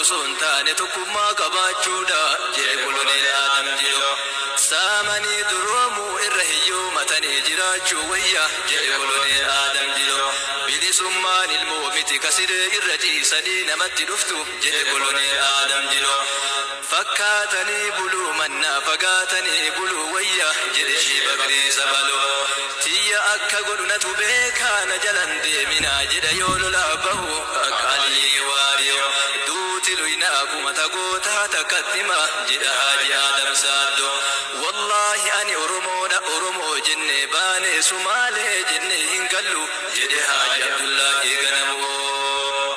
osoo hin taane tokkummaa qabaachuudha jedhe Koloneel Aadam Jiloo. Saamanii duroomuu irra hiyyoomatanii jiraachuu wayya jedhe Koloneel Aadam Jiloo. Bilisummaan ilmoo miti ka siree irra ciisanii namatti dhuftu jedhe Koloneel Aadam Jiloo. Fakkaatanii buluu mannaa fagaatanii buluu wayya jedhe Shii Bakrii Sabaloo. Tiyya akka godhu natu beekaa na jalan deeminaa jedha yoo lolaaf bahu akka Aliyyii Waariyoo. Duuti luynaa kumata gootaa takkatti hima jedha Haaji Aadam Saaddoo. Wallaahi ani Oromoodha Oromoo jennee baane Sumaalee jennee hin gallu jedhe Haaji Abdullaahii Ganamoo.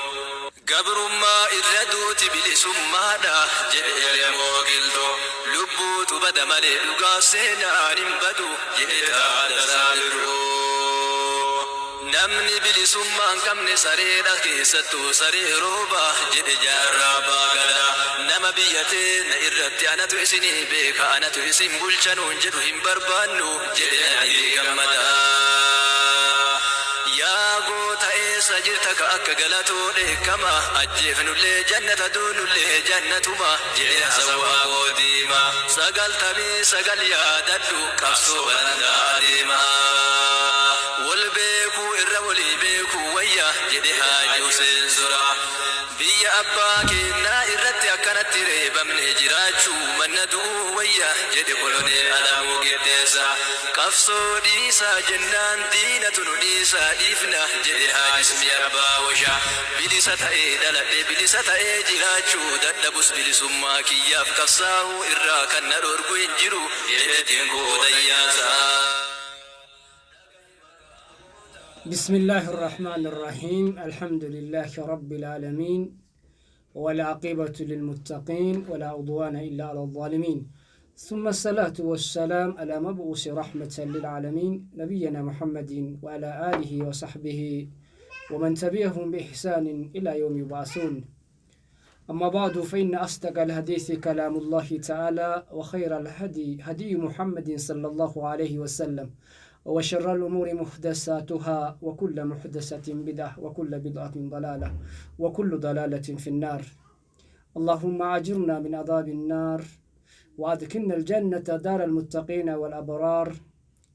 Gabrummaa irra duuti bilisummaadha jedhe Elemoo Qilxuu. Lubbuutu bada malee dhugaaf seenaan hin badu jedhe Taaddasaa Birruu. Namni bilisummaa hin qabne sareedha keessattuu saree rooba jedhe Jaarraa Abbaa Gadaa. Nama biyya teenna irratti anatu isinii beeka anatu isin bulcha nuun jedhu hin barbaannu jedhe Nadhii Gammadaa. Yaa goota eessa jirta ka akka Galatoo dheekkama ajjeefnullee jannata duunullee jannatuma jedhe Hasan Waaqoo Diimaa. 99 yaadadhu qabsoo barandaa adeemaa. Wol beekuu irra wolii beekuu wayya jedhe Haaji Huseen Zoraa. Biyya abbaa keennaa irratti akkanatti reebamnee jiraachuu manna du'uu wayya jedhe Koloneel Alamuu Qixxeessaa. Qabsoo dhiisaa jennaan diinatu nu dhiisaa dhiifna jedhe Haaji Ismii Abbaa Woshaa. Bilisa ta'ee dhaladhe bilisa ta'ee jiraachuu dadhabus bilisummaa kiyyaaf qabsaa'uu irraa kan na dhorgu hin jiru jedhe Dinquu Dayyaasaa. بسم الله الرحمن الرحيم الحمد لله رب العالمين والعاقبة للمتقين ولا عدوان إلا على الظالمين ثم الصلاة والسلام على مبعوث رحمة للعالمين نبينا محمد وعلى آله وصحبه ومن تبعهم بإحسان إلى يوم يبعثون أما بعد فإن أصدق الحديث كلام الله تعالى وخير الهدي هدي محمد صلى الله عليه وسلم وشر الأمور محدثاتها وكل محدثة بدعة وكل بدعة ضلالة وكل ضلالة في النار اللهم أجرنا من عذاب النار وأدخلنا الجنة دار المتقين والأبرار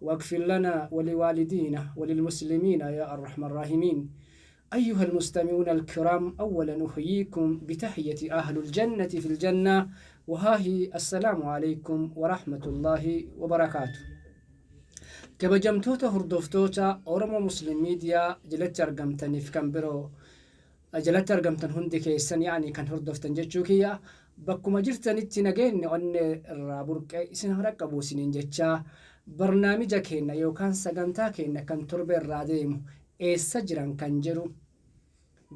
واغفر لنا ولوالدينا وللمسلمين يا أرحم الراحمين. أيها المستمعون الكرام، أولا أحييكم بتحية أهل الجنة في الجنة، وها هي السلام عليكم ورحمة الله وبركاته. Kabajamtoota hordoftoota Oromoo Muslim Media jalatti argamtaniif kan biroo jalatti argamtan hundi keessan, yaani kan hordoftan jechuu kiyya, bakkuma jirtanitti nageenyi onnee irraa burqee isin qabu isiniin jechaa, barnaamija keenya yookaan sagantaa keenya kan torba irraa deemu eessa jiran kan jedhu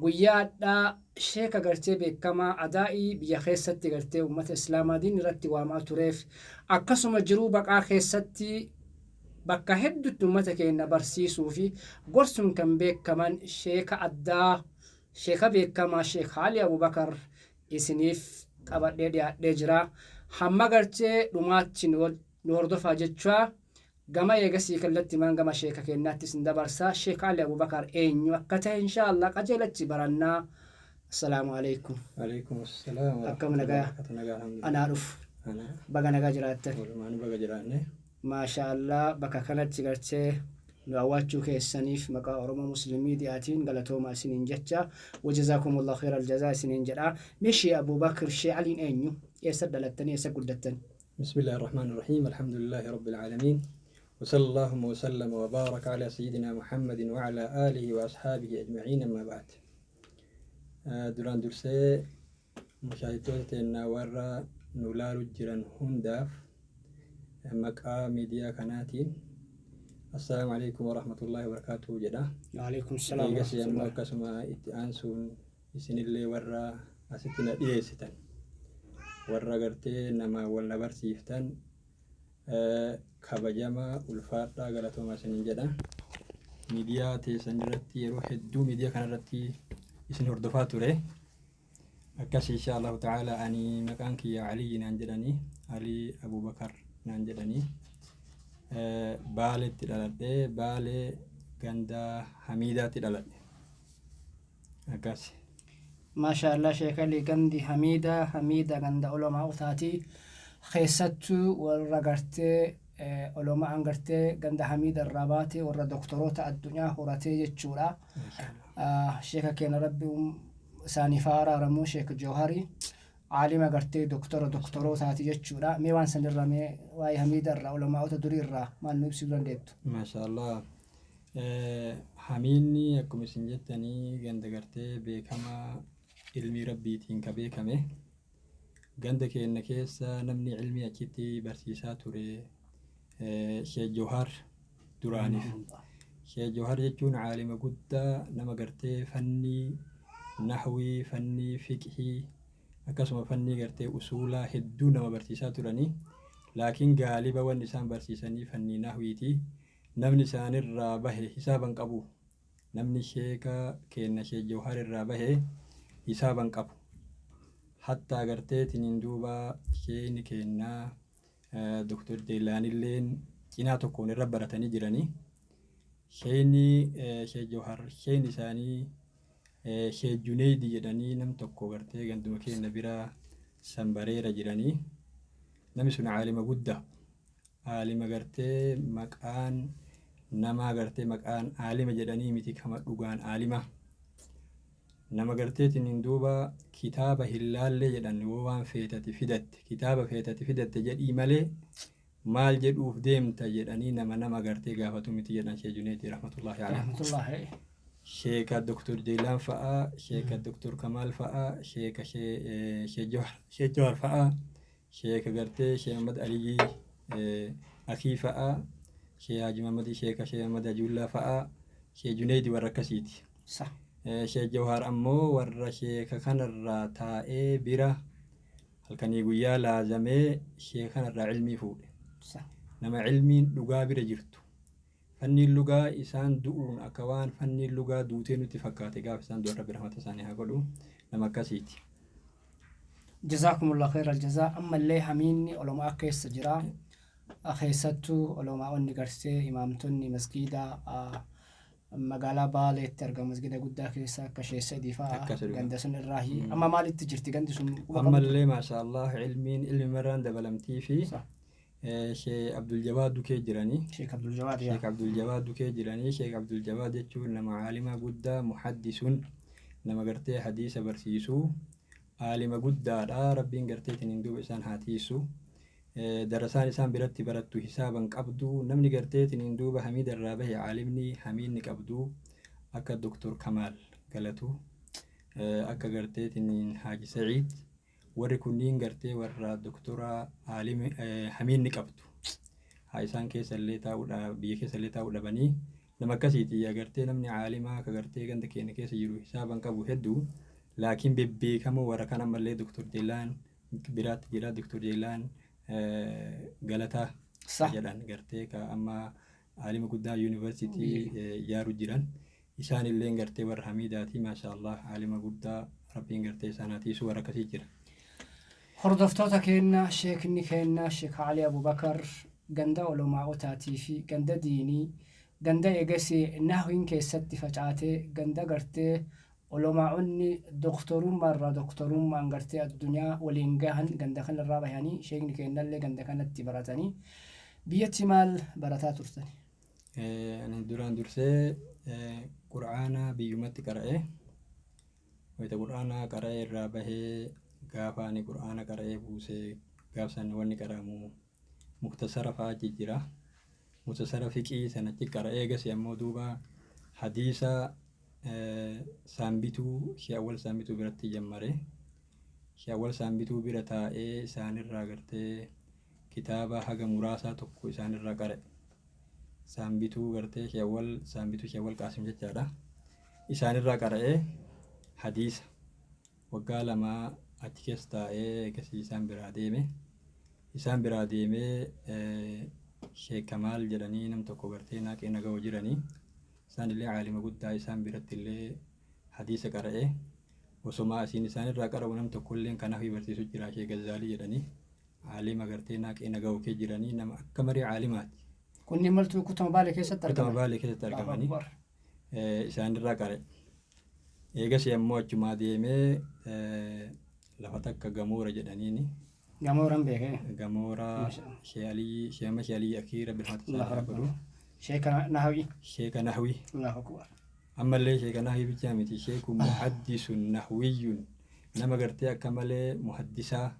guyyaa adhaa sheeka gartee beekamaa adaa'ii biyya keessatti gartee uummata islaamaa diin irratti waamaa tureef, akkasuma jiruu baqaa keessatti bakka hedduutti uummata keenya barsiisuu fi gorsuun kan beekaman sheeka addaa, sheeka beekamaa Sheek Alii Abubakar isiniif qabadhee dhiyaadhee jira. Hamma gartee dhumaatti nu hordofaa jechaa, gama eegasii kallattii maan gama sheeka keenyaatti isin dabarsaa. Sheek Alii Abubakar eenyu akka ta'e inshaallah qajeelatti barannaa. Assalaamu alaikum. Alaikum assalam. Akkam nagaa? Nagaa, alhamdulillah. Anaa dhufu. Ana. Baga nagaa jiraattan. Walumaanuu baga jiraanne. Maasha Allah, bakka kanatti gartee nu hawwachuu keessaniif maqaa Oromoo Muslim Mediaatiin galatoomaa isiniin jecha, wajazaakumullahu khairal jazaa isiniin jedha. Mee Shee Abubakar, Shee Aliin eenyu? Eessa dhalattanii, eessa guddattan? بسم الله الرحمن الرحيم، الحمد لله رب العالمين، وصلى اللهم وسلم وبارك على سيدنا محمد وعلى آله وأصحابه أجمعين، أما بعد، duraan dursee mushaahidtoota teennaa warra nu laalu jiran hundaaf maqaa miidiyaa kanaatiin assalaamu alaikum warahmatullaahi wabarakaatuhu jedha. Waalaikum salaam. Eegas ammoo akkasuma itti aansuun isinillee warra asitti na dhiyeessitan, warra gartee nama wal na barsiiftan, kabajamaa ulfaadhaa galatoomaa isiniin jedha. Miidiyaa teessan irratti yeroo hedduu miidiyaa kanarratti isin hordofaa ture. Akkas insha Allahu ta'ala, ani maqaan kiyya Aliyyi naan jedhanii, Alii Abubakar naan jedhanii. Baaleetti dhaladhee, Baalee ganda Hamiidaatti dhaladhe. Akkas. Maasha Allah Sheek Ali, gandi Hamiida, Hamiida ganda ulamaa'otaati. Keessattuu warra gartee ulama'aan gartee ganda Hamiida irraa baate warra doktoroota addunyaa horatee jechuudha. Sheeka keenya Rabbi isaaniif haa araaramu, Sheek Jawhari aalima gartee doktora doktorootaati jechuudha. Mee waan sanirraa, mee waa'ee Hamiida irraa, ulamaa'ota durii irraa maal nu ibsuu dandeettu? Maasha Allah. Hamiinni akkuma isin jettanii ganda gartee beekamaa ilmii Rabbiitiin ka beekame. Ganda keenya keessa namni ilmii achitti barsiisaa ture Sheek Jawhar duraaniif. Sheek Jawhar jechuun aalima guddaa, nama gartee fannii nahwii, fannii fiqhii, akkasuma fannii gartee usuulaa hedduu nama barsiisaa turanii. Laakiin gaaliba wanni isaan barsiisanii fannii nahwiiti. Namni isaanirraa bahe hisaaban qabu. Namni sheeka keenna Sheek Jawhar irraa bahe hisaaban qabu. Hattaa garteetiniin duuba sheekni keennaa Dr. Jeelaanilleen cinaa tokkoon irra baratanii jiranii. Sheekni Sheek Jawhar sheekni isaanii Sheek Juneydi jedhanii nam tokko gartee ganduma keenya bira sanbareera jiranii. Namni sun aalima guddaa. Aalima gartee maqaan namaa gartee maqaan aalima jedhanii miti, kama dhugaan aalima. Nama garteetiin duuba kitaaba hin laallee jedhan, yoo waan feetati fidatte, kitaaba feetati fidatte jedhii malee maal jedhuuf deemta jedhanii nama gartee gaafatu miti jedhan Sheek Juneedi rahmatullahi alayhi. Rahmatullahi. Sheeka Dr. Jeelaan fa'aa, Sheeka Dr. Kamaal fa'aa, Sheeka Sheek Jawhar fa'aa, Sheeka gartee Sheek Ahmad Aliyyii Akii fa'aa, Sheek Haji Mamadii, Sheeka Sheek Ahmad Ajuullaa fa'aa, Sheek Juneedi warra akkasiiti. Sheek Jawhar ammoo warra sheeka kanarraa taa'ee bira halkanii guyyaa laazamee sheeka kanarraa ilmii fuudhe. Nama ilmiin dhugaa bira jirtu. Fanniin lugaa isaan du'uun akka waan fanniin lugaa duutee nutti fakkaate gaafa isaan du'an, Rabbi rahmata isaanii haa godhu, nama akkasiiti. Jazaakumullah khayra aljazaa. Ammallee hamiinni ulamaa keessa jira. Keessattuu ulamaa'onni gartee imaamtonni masgiida magaalaa Baaleetti argamu, masgiida guddaa keessa akka Sheek Sadii fa'aa ganda sun irraahi. Amma maalitti jirti gandi sun, quba qabdu? Ammallee maasha Allah ilmiin ilmi maraan dabalamtii fi Sheek Abdul Jawaad dukee jiranii. Sheek Abdul Jawaad. Sheek Abdul Jawaad dukee jiranii. Sheek Abdul Jawaad jechuun nama aalima guddaa, muhaddisun, nama gartee hadiisa barsiisuu, aalima guddaadha. Rabbiin garteetiin duuba isaan haa tiisu. Darasaan isaan biratti barattu hisaaban qabdu. Namni garteetiin duuba Hamiida irraa bahe aalimni hamiinni qabdu akka Dr. Kamaal Galatu, akka garteetiin Haaji Sa'iid, warri kunniin gartee warra doktora aalimi hamiinni qabdu. Haa isaan keessa illee taa'uudha, biyya keessa illee taa'uu dhabanii, nama akkasiiti. Agartee namni caalimaa ka gartee ganda keenya keessa jiru hisaaban qabu hedduu, laakiin bebbeekamoo warra kan ammallee Dr. Jeelaan biraatti jira, Dr. Jeelaan Galataa jedhan gartee ka amma aalima guddaa yuunivarsiitii ijaaru jiran. Isaan illee gartee warra Hamiidaati. Maasha Allah, aalima guddaa, Rabbiin gartee isaan haa tiisu, warra akkasii jira. Hordoftoota keenya, sheekni keenya Sheek Ali Abubakar ganda ulamaa'otaatii fi ganda diinii, ganda eegasii nahwiin keessatti facaatee, ganda gartee ulamaa'onni doktorummaa irraa doktorummaan gartee addunyaa waliin gahan ganda kanarraa bahanii, sheekni keenyallee ganda kanatti baratanii. Biyyatti maal barataa turtani? Ani duraan dursee Qur'aana biyyumatti qara'e. Wayita Qur'aana qara'ee irraa bahee, gaafa ani Qur'aana qara'ee buusee, gaaf san wanni qara'amu muktasara fa'aa jira. Muktasara fiqii sanatti qara'ee, gasi ammoo duuba hadiisa saambituu Shee Awwal Saambituu biratti jammare. Shee Awwal Saambituu bira taa'ee isaanirraa gartee kitaaba haga muraasaa tokko isaanirraa qara'e. Saambituu gartee Shee Awwal Saambituu, Shee Awwal Qaasim jechaadha. Isaanirraa qara'ee hadiisa waggaa 2 achi keessa taa'ee eegasii isaan biraa deeme. Isaan biraa deemee Sheek Kamaal jedhanii nam tokko gartee naaqee naga'oo jiranii. Isaan illee caalima guddaa, isaan biratti illee hadiisa qara'ee. Osoma asiin isaanirraa qara'u nam tokko illee kanaaf barsiisu jira, Sheek Gazzaalii jedhanii. Caalima gartee naaqee naga'oo kee jiranii, nama akka marii caalimaati. Kunniin maltuu kutama Baalee keessatti Kutama argaman? Baalee keessatti argamanii. Allahu Akbar. Isaanirraa qara'e. Eegas ammoo achumaa deemee lafa takka Gamoora jedhaniini. Gamooran beekee. Gamoora Shee Alii Sheema Shee Alii Akii Rabbi rahmata isaanii Allahu haa akbar. godhu. Sheeka Nahwi. Sheeka Nahwi. Allahu akbar. Ammallee sheeka Nahwi bichaa miti, sheeku muhaddisun nahwiyyun, nama gartee akka malee muhaddisaa,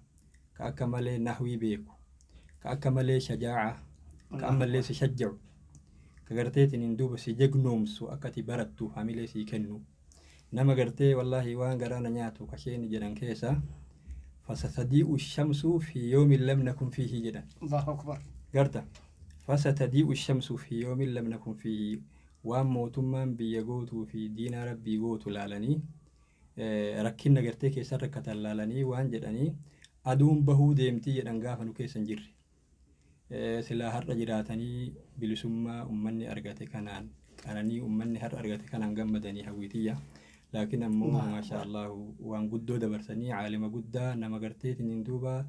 ka akka malee nahwii beeku, ka akka malee shajaa'a, ka ammallee si shajja'u, ka garteetiin duuba si jegnoomsu, akka ati barattuuf hamilee sii kennu, nama gartee wallaahi waan garaa na nyaatu ka isheen jedhan keessa fasatadii'u shamsu fi yoomin lam nakun fiihi jedhan. Allahu akbar. Garta fasatadii'u shamsu fi yoomin lam nakun fiihi, waan mootummaan biyya gootuu fi diinaa rabbii gootu laalanii, rakkinna gartee keessa rakkatan laalanii waan jedhanii aduun bahuu deemtii jedhan gaafa nu keessa hin jirre. Silaa har'a jiraatanii bilisummaa ummanni argate kanaan, qananii ummanni har'a argate kanaan gammadanii hawwitiyya. Laakiin ammoo maasha Allahu waan guddoo dabarsanii, caalima guddaa, nama garteetiin duuba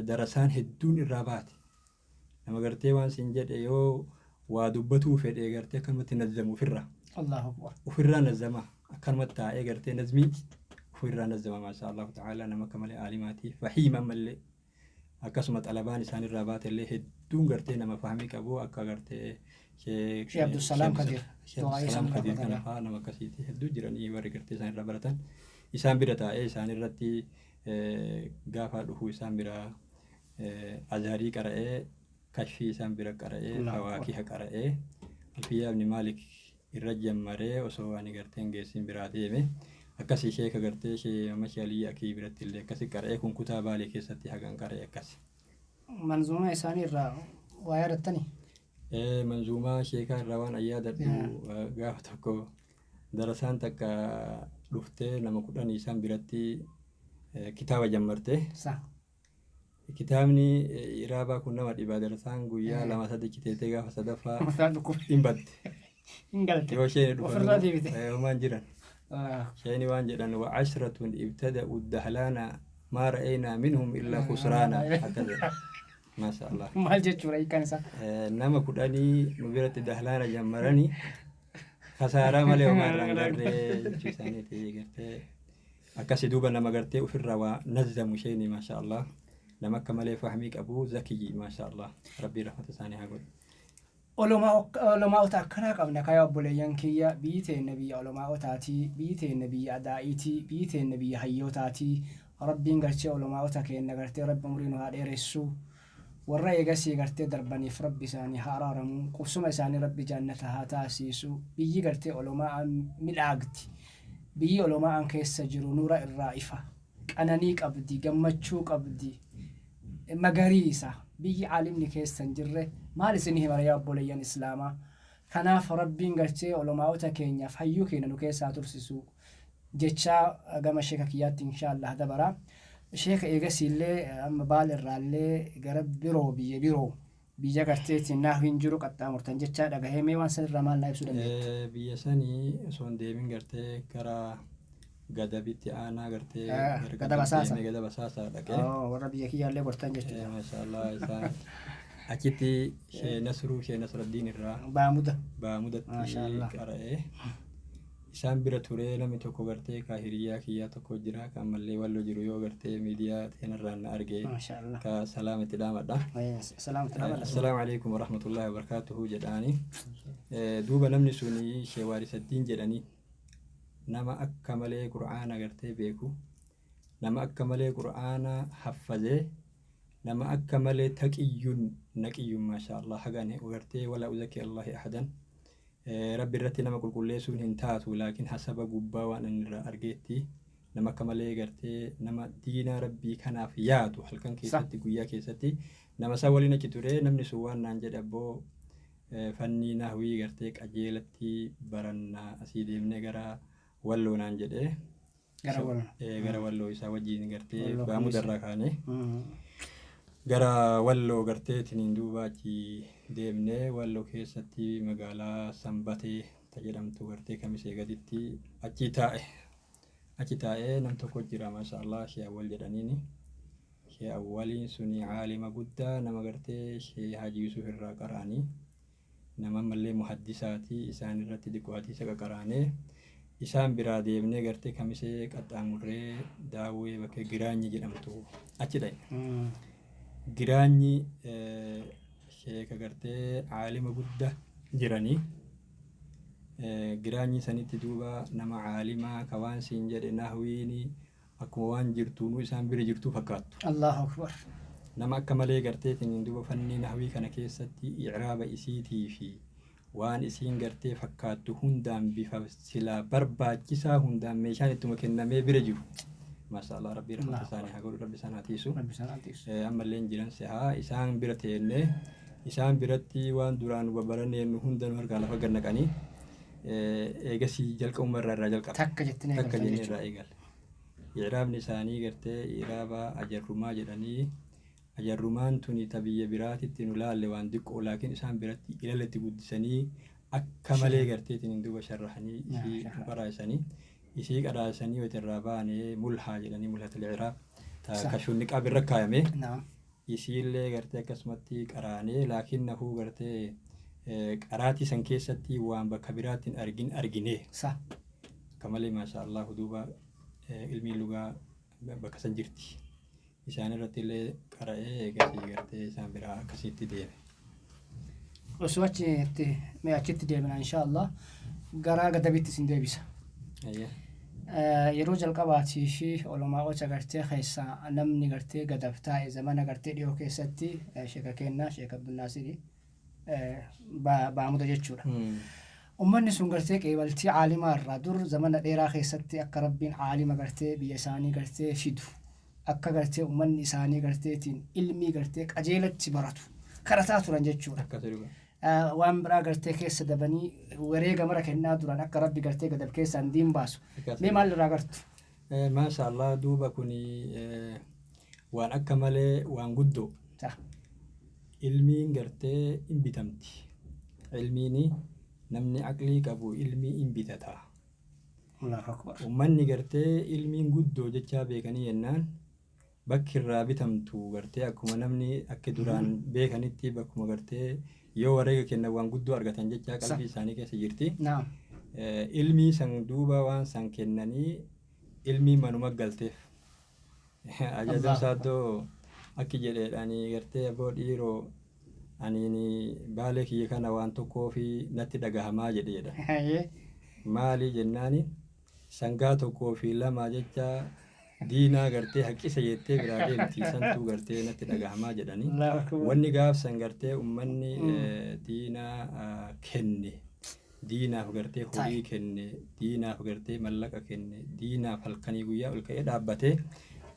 darasaan hedduun irraa baate. Nama gartee waan siin jedhe yoo waa dubbatuu fedhe gartee akkanumatti nazzamu ofirraa. Allahu akbar. Ofirraa nazzama, akkanumatti taa'ee gartee nazmii ofirraa nazzama, maasha Allahu ta'ala, nama akka malee aalimaati fahiima. Ammallee akkasuma xalabaan isaanirraa baate illee hedduun gartee nama fahmii qabu, akka gartee Shee Abdusalaam Kadir. Shee Abdusalaam Kadir kana fa'aa, nama akkasiiti hedduu jiranii warri gartee isaanirraa baratan. Isaan bira taa'ee isaan irratti gaafa dhufu isaan bira azharii qara'ee, kashfii isaan bira qara'ee, fawaakiha qara'ee, Alfiyyaa ibn Maalik irra jammaree osoo ani gartee hin geessin biraa deeme. Akkasii sheeka gartee shee Mama Shee Aliyyi Akii biratti illee akkasi qara'ee, kun kutaa Baalee keessatti hagan qara'e akkasi. Manzuumaa isaanii irraa waa yaadattanii? Manzuumaa sheekaa irraa waan an yaadadhu, gaafa tokko darasaan takka dhuftee nama 10 isaan biratti kitaaba jammarte. Kitaabni iraabaa kun nama dhibaa, darasaan guyyaa lama sadi citeetee gaafa sadaffaa hin badde. Hin galte. Yoo isheen dhufan Ofirraa deebite. Homaan jiran. Isheen waan jedhan wa ashratun ibtada'u dahlaana maa ra'aynaa minhum illaa khusraana akka jedhan. Maasha Allah. Maal jechuudha hiikkaan isaa? Nama 10 nu biratti dahlaana jammaranii kasaaraa malee homaa irraa hin garree jechuu isaaniiti gartee. Akkasi duuba nama gartee ofirraa waa nazzamu isheeni, maasha Allah. Nama akka malee fahmii qabu, zakiyyi, maasha Allah. Rabbii rahmata isaanii haa godhu. Olomaa'ota akkanaa qabna kayaa obboleeyyan kiyya, biyyi teenna biyya olomaa'otaati, biyyi teenna biyya adaa'iiti, biyyi teenna biyya hayyootaati. Rabbiin gartee olomaa'ota keenna gartee rabbi umurii nu haa dheeressu. Warra eegasii gartee darbaniif rabbi isaanii haa araaramu, qubsuma isaanii rabbi jaannata haa taasisu. Biyyi gartee olomaa'aan midhaagdi, biyyi olomaa'aan keessa jiru nura irraa ifa, qananii qabdi, gammachuu qabdi, magariisa. Biyyi caalimni keessa hin jirre maal isin himara yaa obboleeyyan islaamaa? Kanaaf rabbiin gartee olomaa'ota keenyaaf hayyuu keenya nu keessaa tursisu jechaa gama sheeka kiyyaatti inshaallah dabara. Sheeka, eegasiillee amma baal irraallee gara biroo, biyya biroo, biyya garteetiin naaf hin jiru qaxxaamurtan jechaa dhagahee, mee waan sanirraa maal naa ibsuu dandeettu? Biyya sanii osoo hin deemin gartee gara Gadabitti aanaa gartee gara Gadab Asaasa. Deemee Gadab Asaasaa dhaqee. Warra biyya kiyyaallee gortan jechuudha. Maashaallah, isaan achitti Shee Nasruu Shee Nasraddiin irraa Baamuda. Baamudatti Maashaallah. qara'ee isaan bira turee. Namni tokko gartee ka hiriyaa kiyyaa tokko jira, ka ammallee walloo jiru, yoo gartee miidiyaa teenarraan na arge Maashaallah. ka salaam itti dhaamadha. Salaam itti dhaabadha. Assalaamu alaikum warahmatullahi wabarakatuhu jedhaani. Duuba namni suni Shee Waarisaddiin jedhanii, nama akka malee qur'aana gartee beeku, nama akka malee qur'aana haffazee, nama akka malee taqiyyun naqiyyun, maasha Allah, haga ani gartee wala uzakki Allahi ahadan, rabbi irratti nama qulqulleessuun hin taatu, laakiin hasaba gubbaa waan inni irraa argeetti nama akka malee gartee nama diinaa rabbii kanaaf yaadu, halkan keessatti guyyaa keessatti nama isaa waliin achi ture. Namni sun waan naan jedhe, abboo fannii nahwii gartee qajeelatti barannaa asii deemnee gara walloo naan jedhe. Gara walloo. Gara walloo isaa wajjin gartee Walloo. Baamudarraa kaane gara walloo gartee tiniin duuba achi deemnee, walloo keessatti magaalaa Sanbatee ta jedhamtu gartee kamisee gaditti achi taa'e. Achi taa'ee nam tokko jira, maasha Allah, Shee Awwal jedhaniini. Shee Awwaliin suni caalima guddaa, nama gartee Shee Haji Yusuf irraa qara'anii, nama ammallee muhaddisaati. Isaan irratti diqqoo hadiisa qaqaraanee Isaan biraa deemnee gartee Kamisee qaxxaamurree Daawwee bakka Giraanyi jedhamtu achi dhaqne. Giraanyi sheeka gartee caalima guddaa jiranii. Giraanyi sanitti duuba nama caalimaa ka waan siin jedhe nahwiini akkuma waan jirtuunuu isaan bira jirtuu fakkaattu. Allahu akbar. Nama akka malee garteetiin duuba fannii nahwii kana keessatti icraaba isiitii fi waan isiin gartee fakkaattu hundaan bifa silaa barbaachisaa hundaan meeshaan ittuma kennamee bira jiru. Maasha Allah, Rabbii rahmata isaanii haa godhu, Rabbi isaan haa tiisu. Rabbi isaan haa tiisu. Ammallee hin jiran sehaa isaan bira teennee isaan biratti waan duraan babaranneen hunda nu harkaa lafa gad naqanii, eegasii jalqabuma irraa jalqabe. Takka jettanii Takka eegaltan jennee jechuudha. irraa eegale. Icraabni isaanii gartee icraaba ajarrumaa jedhanii, ajarrumaan tuni ta biyya biraatitti nu laalle waan diqqoo, laakiin isaan biratti ilala itti guddisanii akka malee garteetiin duuba sharrahanii isii qaraasanii isii qaraasanii wayita irraa baanee mulhaa jedhanii, mulhatul icraab ta kashunni qaab irra kaayame. Isiillee gartee akkasumatti qaraanee, laakiin nahuu gartee qaraatii san keessatti waan bakka biraatti hin argin argine. Akka malee maasha Allah, duuba ilmiin lugaa bakka san jirti. Isaan irratti illee qara'ee eegasii gartee isaan biraa akkasitti deeme. Osoo achitti mee achitti deemina, insha Allah garaa Gadabitti isin deebisa. Ayyee. Yeroo jalqabaatii fi olamaa'ota gartee keessaa namni gartee Gadab taa'e zamana gartee dhiyoo keessatti sheeka kennaa Sheek Abdulnaasiri Baamuda jechuudha. Ummanni sun gartee qeebaltii caalimaa irraa dur zamana dheeraa keessatti akka Rabbiin caalima gartee biyya isaanii gartee fidu, akka gartee ummanni isaanii garteetiin ilmii gartee qajeelatti baratu kadhataa turan jechuudha. Akkas dhuga. Waan biraa gartee keessa dabanii wareega mara kennaa turan akka Rabbi gartee Gadab keessaan diin baasu. Akkas. Mee maal irraa gartu? Maasha Allah, duuba kuni waan akka malee waan guddoo. Ilmiin gartee hin bitamti. Ilmiini namni aqlii qabu ilmii hin bitata. Allahu akbar. Ummanni gartee ilmiin guddoo jechaa beekanii jennaan bakki irraa bitamtu gartee akkuma namni akka duraan beekanitti bakkuma gartee yoo wareega kennan waan guddoo argatan jechaa qalbii isaanii keessa jirti. Ilmii san duuba waan san kennanii ilmii manuma galteef. Ajaja saaddoo akki jedheedhaani gartee, aboo dhiiroo, aniin baalee kiyya kana waan tokkoo fi natti dhagahamaa jedheedha. Maali jennaani, sangaa tokkoo fi lama jecha diinaa gartee haqqisa jettee biraa deemti, santuu gartee natti dhagahamaa jedhanii. Allahu akbar. Wanni gaafsan gartee ummanni diinaa kenne, diinaaf gartee horii kenne, diinaaf gartee mallaqa kenne, diinaaf halkanii guyyaa ol ka'ee dhaabbatee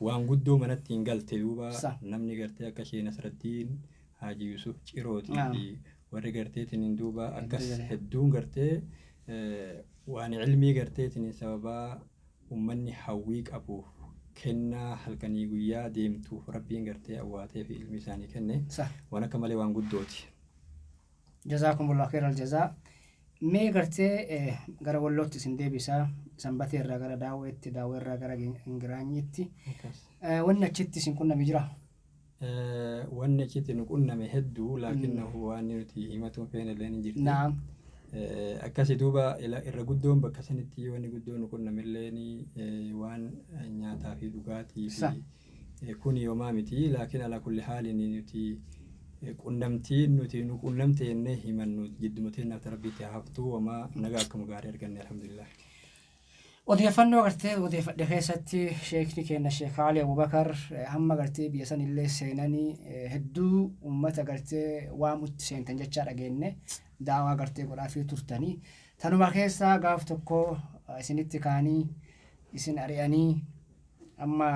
waan guddoo manatti hin galte duuba. Namni gartee akka ishee Nasraddiin Haaji Yusuf Cirootii fi warri garteetiin duuba akkas Hedduu hedduun gartee waan ilmii garteetiin sababaa ummanni hawwii qabuuf kennaa halkanii guyyaa deemtuuf Rabbiin gartee awwaatee fi ilmi isaanii kenne waan akka malee waan guddooti. Jazaakumullahu khairal jazaa. Mee gartee gara Wallootti isin deebisaa. Sanbatee irraa gara Daawweetti, Daawwee irraa gara Giraanyitti. Wanni achitti isin qunname jira? Wanni achitti nu qunname hedduu, laakinnahu waan nuti himatuun feene illee ni jirti. Akkasi duuba irra guddoon bakka sanitti wanni guddoon nu qunname illee waan nyaataa fi dhugaatii fi kuni yomaa miti, laakiin alaa kulli haalin nuti qunnamtiin nuti nu qunnamte jennee himannu jidduma teennaaf Rabbiitti haftuu homaa nagaa akkuma gaarii arganne, alhamdulillah. Odeeffannoo gartee odeeffadhe keessatti sheekni keenya Sheek Ali Abubakar hamma gartee biyya san illee seenanii hedduu uummata gartee waamutti seentan jechaa dhageenne, daawaa gartee godhaafii turtanii. Tanuma keessaa gaaf tokko isinitti kaanii isin ari'anii amma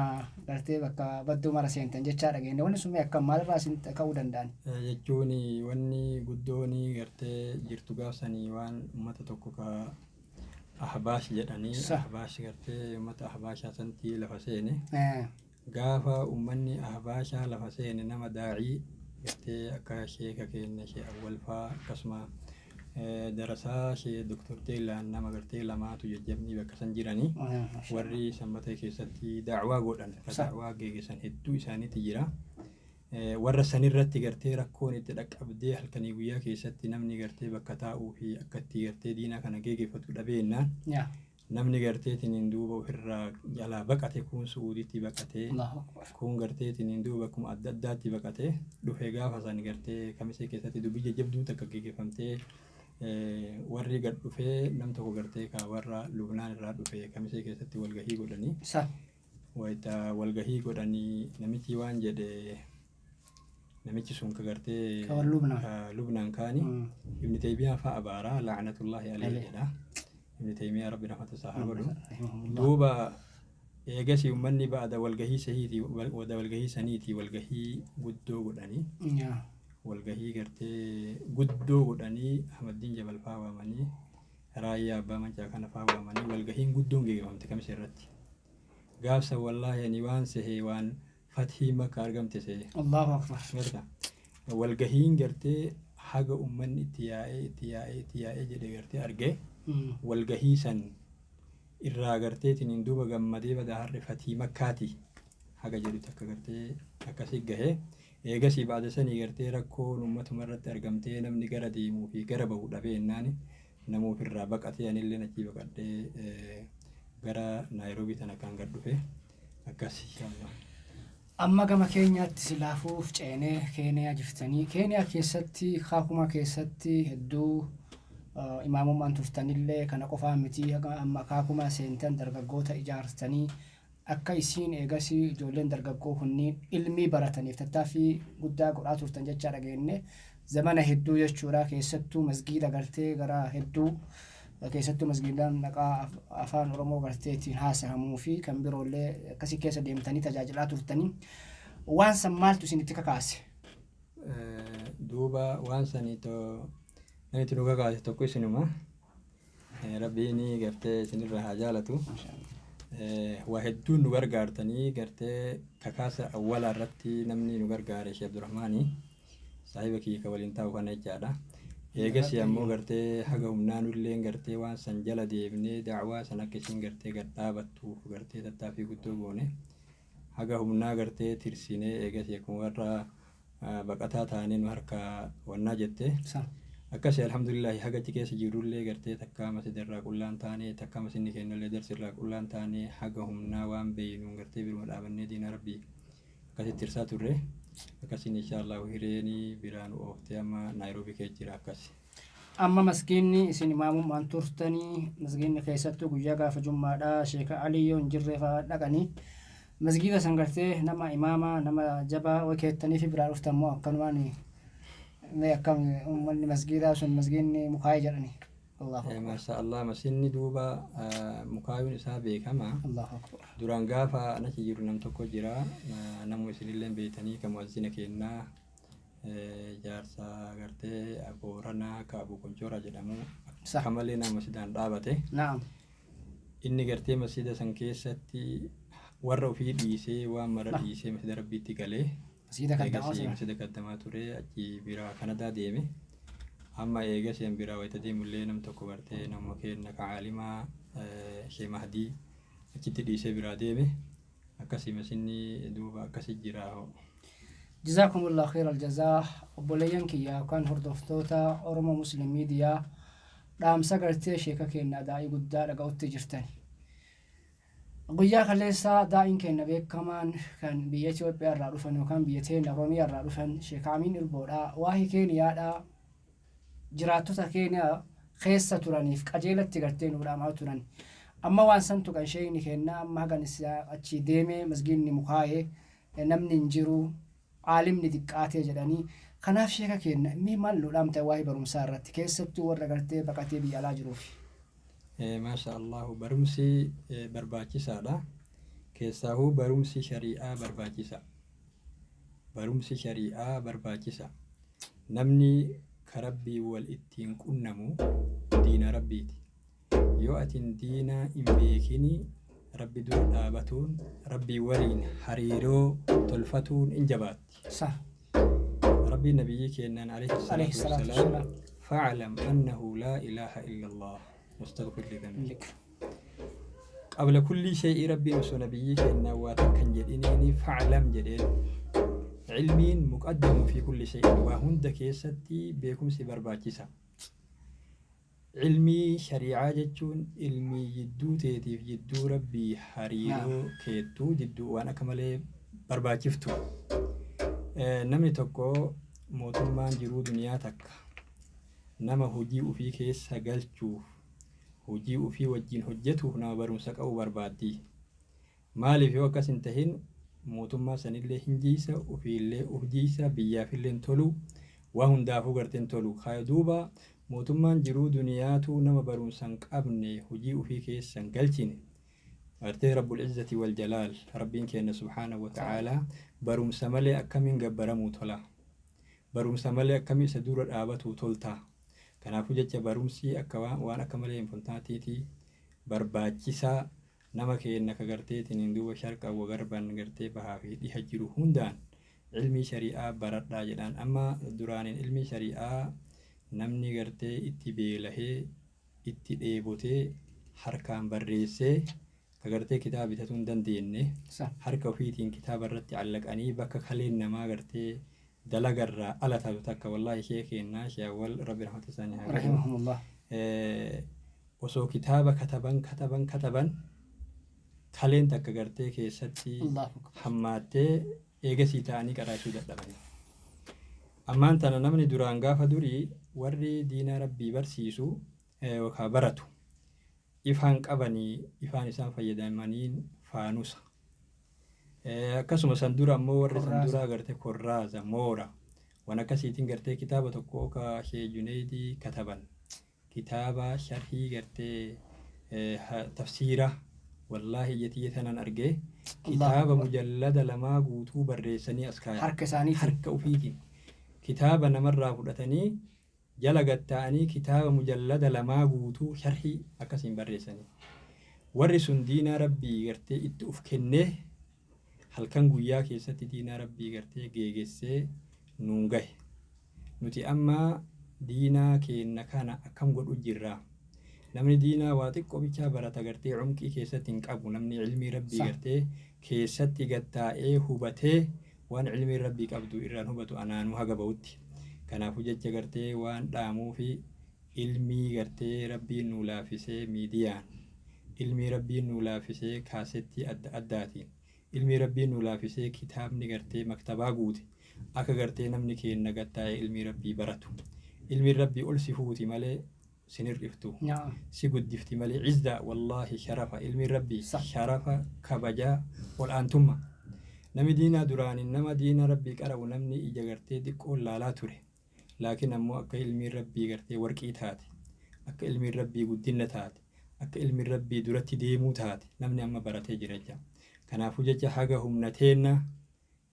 gartee bakka badduu mara seentan jechaa dhageenne. Wanni sun mee akkam, maalirraa isin ka'uu danda'an? Jechuun wanni guddoon gartee jirtu gaafsanii waan uummata tokko ka Ahbaash jedhanii, Ahbaash gartee uummata Ahbaashaa santii lafa seene. Gaafa uummanni Ahbaashaa lafa seene nama daa'ii gartee akka sheeka keenya Shee Awwalfaa, akkasuma darasaa Shee Doktor Teelaan, nama gartee lamaatu jajjabnii bakka san jiranii, warri Sanbatee keessatti daawaa godhan ka daawaa geeggeessan hedduu isaaniitti jira. Warra sanirratti gartee rakkoon itti dhaqqabdee halkanii guyyaa keessatti namni gartee bakka taa'uu fi akka itti gartee diinaa kana geeggeeffatu dhabeennaan Namni garteetiin duuba ofirraa jalaa baqate kun Suuditti baqatee Allahu akbar. Kun garteetiin duuba akkuma adda addaatti baqatee dhufee gaafa san gartee Kamisee keessatti dubbii jajjabduu takka geggeeffamtee, warri gad dhufee nam tokko gartee ka warra Lubnaan irraa dhufe Kamisee keessatti walgahii godhanii. Wayita walgahii godhanii namichi waan jedhe, namichi sun ka gartee Ka warra Lubnaan. Ka Lubnaan kaani Ibni Taymiyaa fa'a abaaraa, la'natullaahi alayhi Alayhi. jedha. Ibni Taymiyaa Rabbi rahmata isaa haa godhu. Rahimahullah. Duuba eegasi uummanni ba'ada walgahii sahiiti wada walgahii saniiti walgahii guddoo godhanii walgahii gartee guddoo godhanii Ahmaddiin Jabal faa waamanii, Raayyaa Abbaa Mancaa kana faa waamanii, walgahiin guddoon geggeeffamte Kamisa irratti. Gaafsa wallaahi ani waan sehee waan fathii Makka argamte sehe. Allahu akbar. Garta walgahiin gartee haga uummanni itti yaa'ee itti yaa'ee itti yaa'ee jedhe gartee argee walgahii san irraa garteetiin duuba gammadee badaa har'i fatii Makkaati haga jedhu takka gartee akkasii gahee. Eegasii baada sanii gartee rakkoon uummatuma irratti argamtee namni gara deemuu fi gara bahu dhabee jennaani nama ofirraa baqatee anillee achii baqadhee gara Naayiroobii tana kan gad dhufe akkas inshallah. Amma gama keenyaatti silaafuuf ceenee Keeniyaa jirtanii. Keeniyaa keessatti, Kaakumaa keessatti hedduu imaamummaan turtanillee, kana qofaa miti, amma Kaakumaa seentan dargaggoota ijaartanii akka isiin eegasii ijoolleen dargaggoo kunniin ilmii barataniif tattaaffii guddaa godhaa turtan jechaa dhageenye zamana hedduu jechuudha. Keessattuu masgiida gartee gara hedduu keessattuu masgiidaan maqaa afaan Oromoo garteetiin haasahamuu fi kan biroollee akkasii keessa deemtanii tajaajilaa turtanii, waan san maaltu isinitti kakaase? Duuba waan sanii namni nu kakaase tokko isinuma. Rabbiin gartee isinirra haa jaalatu. Waa hedduun nu gargaartanii, gartee kakaasa awwalaa irratti namni nu gargaare Sheekh Abdurrahmaanii saahiba kiyya ka waliin taa'u kana jechaadha. Eegas ammoo gartee haga humnaa nullee gartee waan san jala deemnee da'waa san akka isin gartee gad dhaabattuuf gartee tattaaffii guddoo goone, haga humnaa gartee tirsinee eegas akkuma warra baqataa taanee nu harka wannaa jette. Akkasii alhamdulillahi haga achi keessa jirrullee gartee takka masjida qullaan taane, takka masinni kennallee darsirraa qullaan taane, haga humnaa waan beeynuun gartee biruma dhaabannee diina Rabbii akkasitti tirsaa turre. Akkasiin inshaallahu hireenii biraan ooftee amma Naayiroobii keessa jira akkasi. Amma maskiinni isin imaamummaan turtanii, masgiinni keessattuu guyyaa gaafa jummaadhaa Sheeka Alii yoo hin jirre fa'aa dhaqanii masgiida san gartee nama imaama nama jabaa wakeettanii fi biraa dhuftan moo akkanumaan mee akkam uummanni masgiidaa sun masgiinni mukaayee jedhani? Allahu akbar. Maasha Allah, masinni duuba mukaayuun isaa beekama. Allahu akbar. Duraan gaafa achi jiru nam tokko jira, namu isinillee beeytanii, kan muazzina kennaa, jaarsa gartee Booranaa ka Abu Konchoora jedhamu akka malee nama masjidaan dhaabate. Inni gartee masjida san keessatti warra ofii dhiisee, waan mara dhiisee masjida Rabbiitti galee. Masgiida kaddamaa Eegasii ture. Masjida kaddamaa ture, achi biraa Kanadaa deeme. Amma eegasii an biraa wayita deemullee nam tokko gartee nama kenna ka caalimaa Shee Mahdii achitti dhiisee biraa deeme. Akkasii masinni duuba akkasi jira. Jazaakumullah khayr aljazaa. Obboleeyyan kiyya yookaan hordoftoota Oromoo Muslim Miidiyaa, dhaamsa gartee sheeka keenya daa'ii guddaa dhaga'utti jirtani. Guyyaa kaleessaa daa'iin keenya beekamaan kan biyya Itoophiyaa irraa dhufan yookaan biyya teenya Oromiyaa irraa dhufan Sheek Amiin Ilboodhaa waa'ee Keeniyaadhaa jiraattota Keeniyaa keessa turaniif qajeelatti gartee nu dhaamaa turan. Amma waan san tuqan sheekni keenya, amma hagan isaa achii deemee masgiidni mukaa'ee namni hin jiru, aalimni xiqqaatee jedhanii. Kanaaf sheeka keenya mee maal nu dhaamta waa'ee barumsaa irratti, keessattuu warra gartee baqatee biyya alaa jiruuf? Maasha Allahu, barumsi barbaachisaadha. Keessaahuu barumsi shari'aa barbaachisa. Barumsi shari'aa barbaachisa. Namni ka Rabbii wal ittiin qunnamu diina Rabbiiti. Yoo atin diina hin beekini, Rabbi dura dhaabatuun, Rabbii waliin hariiroo tolfatuun in jabaatti. Rabbiin nabiyyi keennan alayhi alayhi salaatu salaatu wassalaam wassalaam. فاعلم أنه لا إله إلا الله واستغفر لذنبك. قبل كل شيء ربي osoo nabiyyi keenna waa takkan jedhiniini فاعلم jedheen. Cilmiin مقدم في كل شيء, waa hunda keessatti beekumsi barbaachisa. Ilmii shari'aa jechuun ilmii jidduu teetiif jidduu rabbii hariiroo keettuu jidduu waan akka malee barbaachiftu. Namni tokko mootummaan jiruu duniyaa takka nama hojii ufii keessa galchuuf, hojii ufii wajjin hojjetuuf nama barumsa qabu barbaaddi. Maaliif yoo akkas hin tahin mootummaa sanillee hin jiisa, ufiillee uf jiisa, biyyaafillee hin tolu, waa hundaafuu gartee hin tolu. Duuba mootummaan jiruu duniyaatu nama barumsa hin qabne hojii ufii keessa hin galchine. Gartee Rabbul Izzati wal Jalaal, Rabbiin keenya subhaanahu wa ta'aalaa barumsa malee akkamiin gabbaramuu tola? Barumsa malee akkamii isa dura dhaabatuu tolta? Kanaafuu jecha barumsi akka waan akka malee importantiiti, barbaachisaa. Nama keenya ka garteetiin duuba sharqa wagarban gartee bahaa fi dhiha jiru hundaan ilmii shari'aa baradhaa jedhaan. Amma duraaniin ilmii shari'aa namni gartee itti beelahee itti dheebotee harkaan barreessee ka gartee kitaaba bitatuu hin dandeenye harka ofiitiin kitaaba irratti allaqanii bakka kaleen namaa gartee dalagarraa ala taatu takka, wallaahi ishee kennaa ishee awwal rabbi rahmata isaanii haa godhu. Rahimahumullah. Osoo kitaaba kataban kataban kataban kaleen takka gartee keessatti Allahu akbar. hammaattee eegasii ta'anii qaraachuu dadhaban. Ammaan tana namni duraan gaafa durii warri diinaa rabbii barsiisu yookaan baratu ifaan qabanii ifaan isaan fayyadamaniin faanusa. Akkasuma san dura ammoo warri san Korraaza. duraa gartee korraaza moora waan akkasiitiin gartee kitaaba tokko ka Shee Juneydii kataban, kitaaba sharhii gartee tafsiira, wallaahi ija tiyya tanan argee kitaaba Akbar. mujallada 2 guutuu barreessanii as kaayan. Harka isaaniitiin. Harka ufiitiin kitaaba namarraa fudhatanii jala gatta'anii kitaaba mujallada 2 guutuu sharhii akkasiin barreessanii. Warri sun diinaa rabbii gartee itti uf kennee halkan guyyaa keessatti diinaa rabbii gartee geegessee nuun gahe. Nuti amma diinaa keenna kana akkam godhu jirra? Namni diinaa waa xiqqoo bichaa barata, gartee cumqii keessatti hin qabu. Namni ilmii rabbii gartee keessatti gattaa'ee hubatee waan ilmii rabbii qabdu irraan hubatu anaanuu haga ba'utti. Kanaafuu jecha gartee waan dhaamuu fi ilmii gartee rabbiin nuu laafisee miidiyaan, ilmii rabbiin nuu laafisee kaasettii adda addaatiin, ilmii rabbiin nuu laafisee kitaabni gartee maktabaa guute akka gartee namni keenna gattaa'ee ilmii rabbii baratu. Ilmiin rabbii ol si fuuti malee sin hir'iftu. Si guddifti malee izza, wallaahi sharafa ilmiin rabbii, sharafa, kabajaa, ol aantummaa. Namni diinaa duraaniin nama diina rabbii qara'u namni ija gartee xiqqoon laalaa ture. Laakiin ammoo akka ilmiin rabbii gartee warqii taate, akka ilmiin rabbii guddinna taate, akka ilmiin rabbii duratti deemuu taate namni amma baratee jira jecha. Kanaafuu jecha haga humna teenna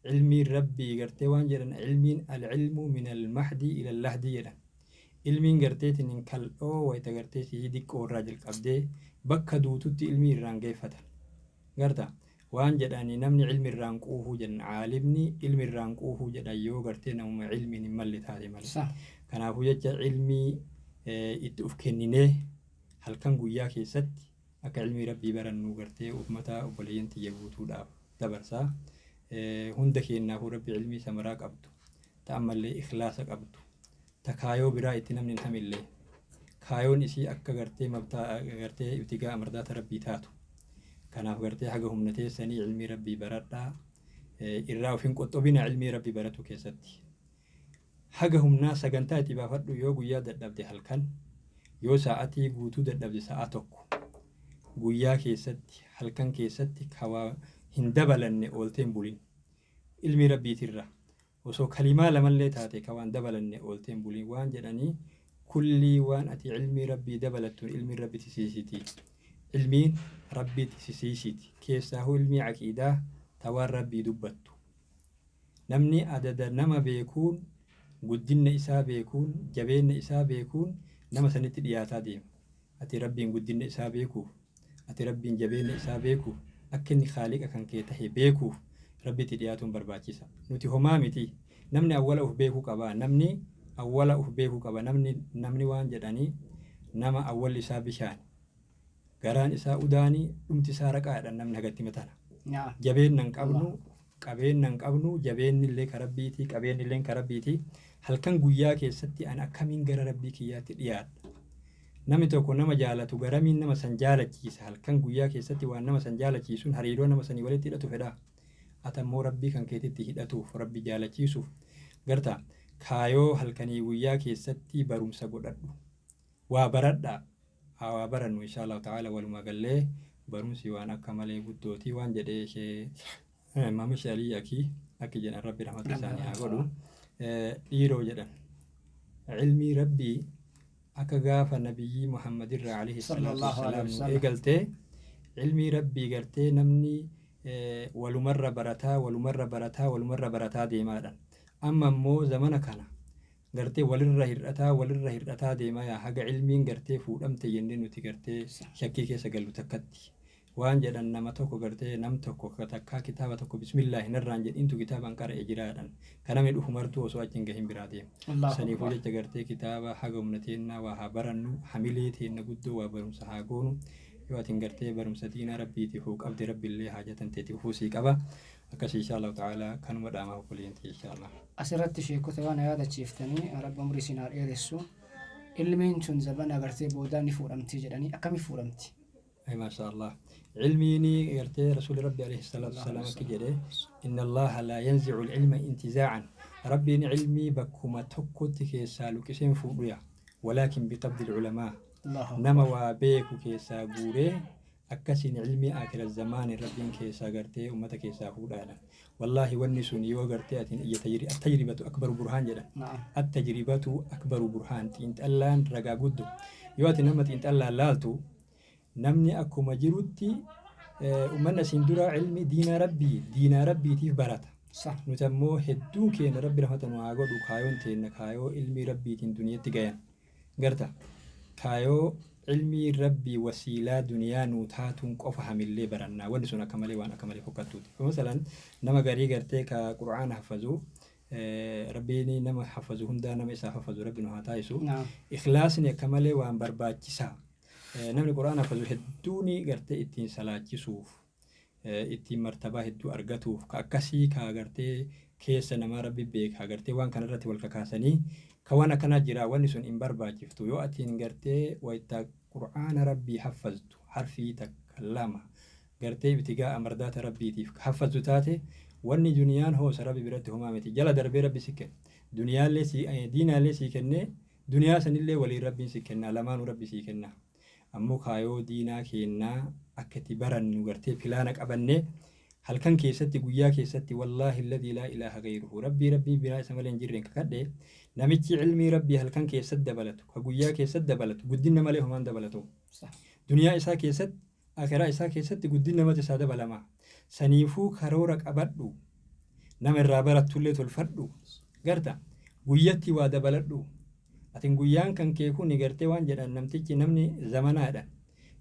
ilmiin rabbii gartee waan jedhan ilmiin al-ilmu min al-mahdi ila al-lahdi jedhan. Ilmiin garteetiin hin kal'oo wayita gartee sihii diqqoo irraa jalqabdee bakka duututti ilmii irraan geeffatan. Garta waan jedhani namni ilmi irraan quufuu jedhan, caalimni ilmi irraan quufuu jedhan yoo gartee namuma ilmiin hin malle taate malee. Kanaafuu jecha ilmii itti uf kenninee halkan guyyaa keessatti akka ilmii rabbii barannu gartee ummata obboleeyyan tiyya guutuudhaaf dabarsaa. Hunda keenyaafuu rabbi ilmii samaraa qabdu, ta ammallee ikhlaasa qabdu, ta kaayoo biraa itti namni hin hamillee kaayoon isii akka gartee mabtaa gartee ibtigaa amardaata rabbii taatu. Kanaaf gartee haga humna teessanii ilmii rabbii baradhaa, irraa of hin qoxxobina ilmii rabbii baratu keessatti. Haga humnaa sagantaa itti baafadhu, yoo guyyaa dadhabde halkan, yoo sa'atii guutuu dadhabde sa'a 1 guyyaa keessatti, halkan keessatti kawaa hin dabalanne ooltee hin bulin. Ilmii rabbiitirra osoo kalimaa lamallee taate kawaan dabalanne ooltee hin bulin. Waan jedhanii kullii waan ati ilmii rabbii dabalattuun ilmiin rabbi tisiisiti. Ilmiin rabbii tisisiisiti. Keessaahuu ilmii aqiidaa tawaan rabbii dubbattu. Namni adada nama beekuun, guddinna isaa beekuun, jabeenna isaa beekuun nama sanitti dhiyaataa deema. Ati rabbiin guddinna isaa beekuuf, ati rabbiin jabeenna isaa beekuuf, akka inni khaaliqa kan kee tahe beekuuf rabbitti dhiyaatuun barbaachisa. Nuti homaa miti. Namni awwala uf beekuu qaba. Namni awwala uf beekuu qaba. Namni waan jedhanii nama awwalli isaa bishaan, garaan isaa udaanii, dhumti isaa raqaadha namni hagatti matana. Jabeenna hin qabnu, qabeenna hin qabnu, jabeenni illee ka rabbiiti, qabeenni illee ka rabbiiti. Halkan guyyaa keessatti an akkamiin gara rabbii kiyyaatti dhiyaadha? Namni tokko nama jaalatu garamiin nama san jaalachiisa halkan guyyaa keessatti waan nama san jaalachiisuun hariiroo nama sanii walitti hidhatu fedha. Ati ammoo rabbii kan keetitti hidhatuuf rabbi jaalachiisuuf garta kaayoo halkanii guyyaa keessatti barumsa godhadhu. Waa baradhaa. Haa waa barannu insha Allahu ta'ala walumaa gallee barumsi waan akka malee guddootii waan jedhee ishee Maama Shaalii akii akki jedhan rabbi rahmata isaanii haa godhu. Dhiiroo jedhan. Ilmii rabbii akka gaafa nabiyyii Muhammad irraa alayhi salaatu Sallallahu alayhi wassalaam nu wasallam. eegaltee ilmii rabbii gartee namni walumarra barataa walumarra barataa walumarra barataa deemaadha. Amma immoo zamana kana gartee walirra hir'ataa walirra hir'ataa deemaa yaa haga ilmiin gartee fuudhamte jennee nuti gartee shakkii keessa gallu takkatti. Waan jedhan nama tokko gartee nam tokko ka takkaa kitaaba tokko bismillaahi narraan jedhintu kitaabaan qara'e jiraadhan. Ka namni dhufu martuu osoo achi hin gahin biraa deema. Allahu Saniifuu Akbar. jecha gartee kitaaba haga humna teennaa waa haa barannu hamilee teenna guddoo waa barumsa haa goonu. Yoo atin gartee barumsa diinaa rabbiitiif huu qabde rabbiillee haajatan teetiif huu sii qaba. Akkasii insha Allahu ta'ala kanuma dhaamaa obboleeyyantii insha Allah. Asirratti sheekota waan yaadachiiftanii rabbi umrii isin haa dheeressu. Ilmiin tun zabana gartee boodaa ni fuudhamti jedhanii akkami fuudhamti? Ay maasha Allah. Ilmiini gartee rasuuli rabbi alayhi salaatu wasalaam akki jedhe inna Allaha laa yanzicu ilma intizaa'an. Rabbiin ilmii bakkuma tokkotti keessaa luqiseen fuudhuya. Walaakin biqabdi culamaa. Allahu Akbar. Nama waa beeku keessaa guuree akkasiin ilmii akira zamaani rabbiin keessaa gartee ummata keessaa fuudhaadha. Wallaahi wanni sun yoo gartee atiin iyya tajribatu akbaru burhaan jedhan. Na'am. Attajribatu akbaru burhaan xiinxallaan ragaa guddo. Yoo ati nama xiinxallaan laaltu namni akkuma jirutti ummanni asiin dura ilmi diinaa rabbii diinaa rabbiitiif barata. Sah. Nuti ammoo hedduun keenya rabbi rahmata nu haa godhu kaayoon teenna kaayoo ilmii rabbiitiin duniyatti gayan. Garta kaayoo ilmii rabbii wasiilaa duniyaa nuu taatuun qofa hamillee barannaa wanni sun akka malee waan akka malee fokkattuuti. Masalan nama garii gartee ka qur'aana haffazu rabbiin nama haffazu hundaa nama isaaf haffazu rabbi nu haa taasisu. Na'am. Ikhlaasni akka malee waan barbaachisaa. Namni qur'aana haffazu hedduun gartee ittiin salaachisuuf ittiin martabaa hedduu argatuuf ka akkasii ka gartee keessa namaa rabbi beeka gartee waan kanarratti wal kakaasanii ka waan akkanaa jira wanni sun hin barbaachiftu yoo atiin gartee wayita qur'aana rabbii haffaztu harfii takka lama gartee ibtigaa amardaata rabbiitiif ka haffaztu taate wanni duniyaan hoosa rabbi biratti homaa miti jala darbee rabbi si kenna duniyaallee si diinaallee sii kennee duniyaa sanillee waliin rabbiin si kenna lamaanuu rabbi sii kenna. Ammoo kaayoo diinaa keennaa akka itti barannu gartee pilaana qabannee halkan keessatti guyyaa keessatti wallaahi alladhii laa ilaaha gayruhu rabbii rabbii biraa isa malee hin jirreen kakadhe namichi ilmii rabbii halkan keessatti dabalatu ka guyyaa keessatti dabalatu guddina malee homaan dabalatu. Sah. Duniyaa isaa keessatti akiraa isaa keessatti guddina mata isaa dabalama. Saniifuu karoora qabadhu nama irraa barattullee tolfadhu garta guyyatti waa dabaladhu. Atin guyyaan kan kee kun gartee waan jedhan namtichi namni zamanaadha.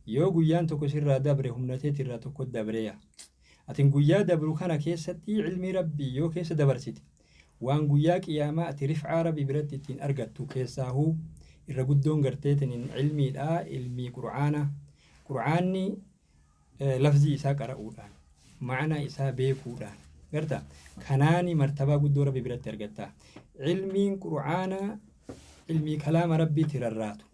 Yoo guyyaan tokko sirraa dabre humna teetirraa tokko dabreeya. Atin guyyaa dabru kana keessatti ilmii rabbii yoo keessa dabarsite waan guyyaa qiyaamaa ati rifcaa rabbii biratti ittiin argattu keessaahuu irra guddoon garteetiniin ilmiidha ilmii qur'aana. Qur'aanni lafzii isaa qara'uudhaan ma'anaa isaa beekuudhaan garta kanaani martabaa guddoo rabbi biratti argatta. Ilmiin qur'aanaa ilmii kalaama rabbiitti rarraatu.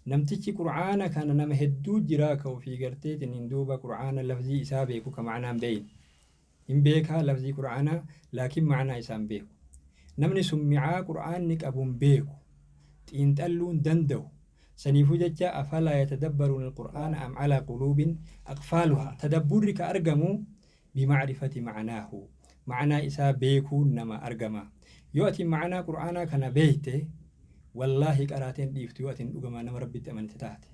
Namtichi qur'aana kana nama hedduu jiraa ka ofii garteetiin duuba qur'aana lafzii isaa beeku ka ma'anaan beeyin. Hin beekaa lafzii qur'aanaa laakiin ma'anaa isaa hin beeku. Namni sun mi'aa qur'aanni qabu hin beeku. Xiinxalluu hin danda'u. Saniifuu jecha afalaa yatadabbaruuna alqur'aana am alaa quluubin aqfaaluhaa. Tadabburri ka argamu bimacrifati ma'anaahu. Ma'anaa isaa beekuun nama argama. Yoo ati ma'anaa qur'aanaa kana beekte wallaahi qaraateen dhiiftu yoo atin dhugamaa nama rabbitti amante taate.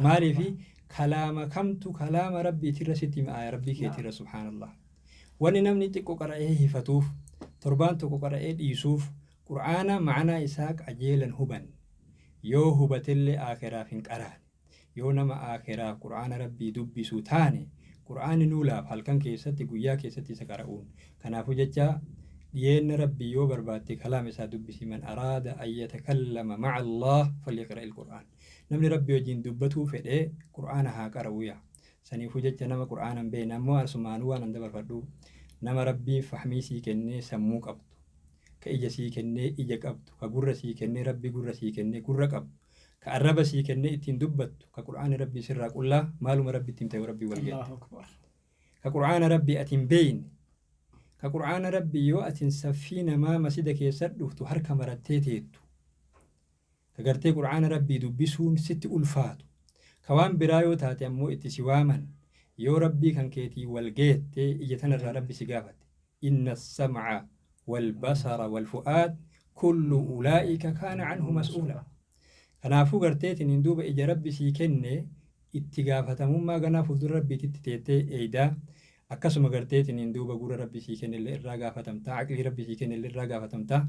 Maaliifi kalaama kamtu kalaama rabbiitirra sitti mi'aaya rabbii keetirra subhaanallah. Wanni namni xiqqoo qara'ee hifatuuf torbaan tokko qara'ee dhiisuuf qur'aana ma'anaa isaa qajeelan huban yoo hubatellee aakiraaf hin qaraane yoo nama aakiraaf qur'aana rabbii dubbisu taane qur'aanni nuu laaf halkan keessatti guyyaa keessatti isa qara'uun kanaafuu jecha dhiyeenna rabbii yoo barbaatte kalaama isaa dubbisi man araada an yatakallama maca Allah falyaqra ilqur'aan namni rabbii wajjin dubbatuu fedhee qur'aana haa qara'u yaa saniifuu jecha nama qur'aana hin beekne ammoo asumaanuu waan an dabarfadhu nama rabbiin fahmii sii kennee sammuu qabdu ka ija sii kennee ija qabdu ka gurra sii kennee rabbi gurra sii kennee gurra qabdu Ka arraba sii kennee ittiin dubbattu ka qur'aana rabbii sirraa qullaa maaluma rabbi ittiin ta'e rabbii wal geette. Ka qur'aana rabbii ati hin beeyne, ka qur'aana rabbii yoo atin saffii namaa masjida keessa dhuftu harka marattee teettu, ka gartee qur'aana rabbii dubbisuun sitti ulfaatu, ka waan biraa yoo taate ammoo itti si waaman, yoo rabbii kan keetii wal geette ija tanarraa rabbi si gaafate. Inna sam'a wal basara wal fu'aad kullu ulaa'ika kaana anhu mas'uula. Kanaafuu garteetiin duuba ija rabbi sii kenne itti gaafatamummaa ganaa fuuldura rabbiititti teettee eeydaa. Akkasuma garteetiin duuba gurra rabbi sii kennellee irraa gaafatamtaa, aqlii rabbi sii kennellee irraa gaafatamtaa,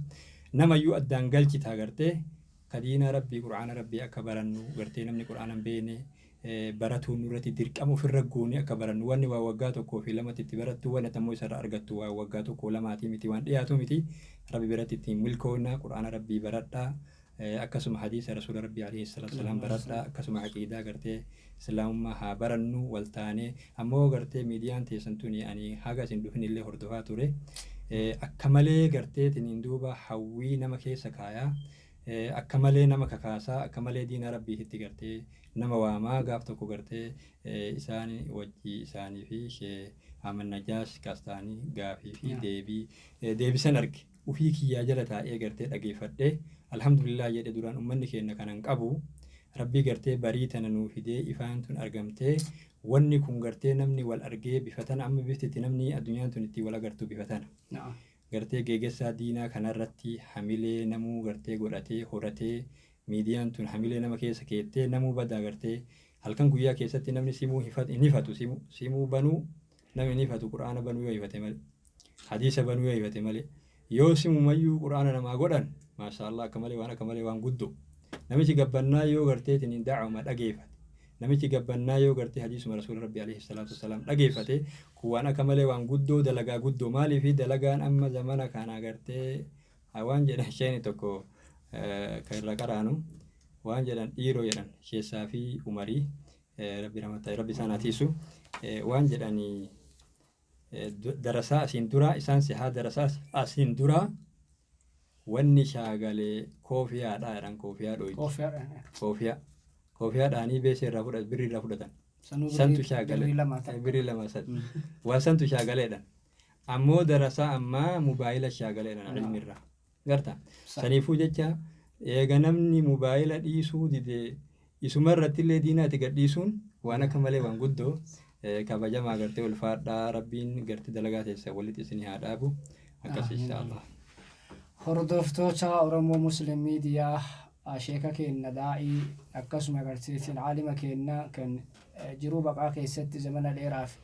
namayyuu addaan galchitaa gartee ka diinaa rabbii qur'aana rabbii akka barannu gartee namni qur'aana hin beekne baratuun nurratti dirqama ofirra goonee akka barannu. Wanni waa waggaa tokkoo fi lamatti itti barattu, wanni ammoo isarra argattu waa waggaa tokkoo lamaatii miti, waan dhiyaatu miti. Rabbi biratti ittiin milkoonna. Qur'aana rabbii baradhaa, akkasuma hadiisa rasuula rabbii alayhi salaatu wasalaam baradhaa, akkasuma aqiidaa gartee islaamummaa haa barannu wal taanee. Ammoo gartee miidiyaan teessan tuni ani haga isin dhufin illee hordofaa ture, akka malee garteetiniin duuba hawwii nama keessa kaayaa, akka malee nama kakaasaa, akka malee diina rabbiititti gartee nama waamaa. Gaaf tokko gartee isaan wajji isaanii fi shee Ahmad Najaash kaastaanii gaafii fi deebii deebisan arge, ufii kiyyaa jala taa'ee gartee dhageeffadhee alhamdulillah jedhe. Duraan ummanni keenya kanan qabu rabbii gartee barii tana nuu fidee ifaan tun argamtee, wanni kun gartee namni wal argee bifa tana amma bifti itti namni addunyaan tun itti wal agartu bifa tana gartee geegessaa diinaa kanarratti hamilee namuu gartee godhatee horatee, miidiyaan tun hamilee nama keessa keettee namuu badaa gartee halkan guyyaa keessatti namni simuu hin hifatu. Simuu banuu namni hin hifatu, qur'aana banuu yoo hifate malee, hadiisa banuu yoo hifate malee. Yoo simumayyuu qur'aana namaa godhan, maashaallah, akka malee waan akka malee waan guddoo. Namichi gabbannaa yoo garteetiin da'uma dhageeffate, namichi gabbannaa yoo gartee hadiisuma rasuula rabbi alayhi salaatu wasalaam dhageeffate, kun waan akka malee waan guddoo, dalagaa guddoo. Maaliifi dalagaan amma zamana kana gartee waan jedhan isheeni tokko kan irra qaraanu waan jedhan dhiiroo jedhan keessaa fi umarii rabbi ramata rabbi isaan hatiisu waan jedhanii darasaa asiin dura isaan sihaa darasaa asiin dura wanni shaagalee koofiyaadha jedhan, koofiyaa dhoyti, koofiyaadhaanii beesee irraa fudhatan, birrii irraa fudhatan santu shaagalee, birrii lama sad waan santu shaagaleedha. Ammoo darasaa ammaa mobaayila shaagaleedha ilmi irraa garta. Saniifuu jecha eega namni mobaayila dhiisuu dide, isuma irratti illee diinaati gad dhiisuun waan akka malee waan guddoo. Kabajamaa gartee ulfaadhaa, rabbiin gartee dalagaa teessa walitti isinii haa dhaabu akkas inshaallah. Hordoftoota Oromoo Muslim Miidiyaa, sheeka keenna daa'ii akkasuma garteetiin caalima keenna kan jiruu baqaa keessatti zamana dheeraaf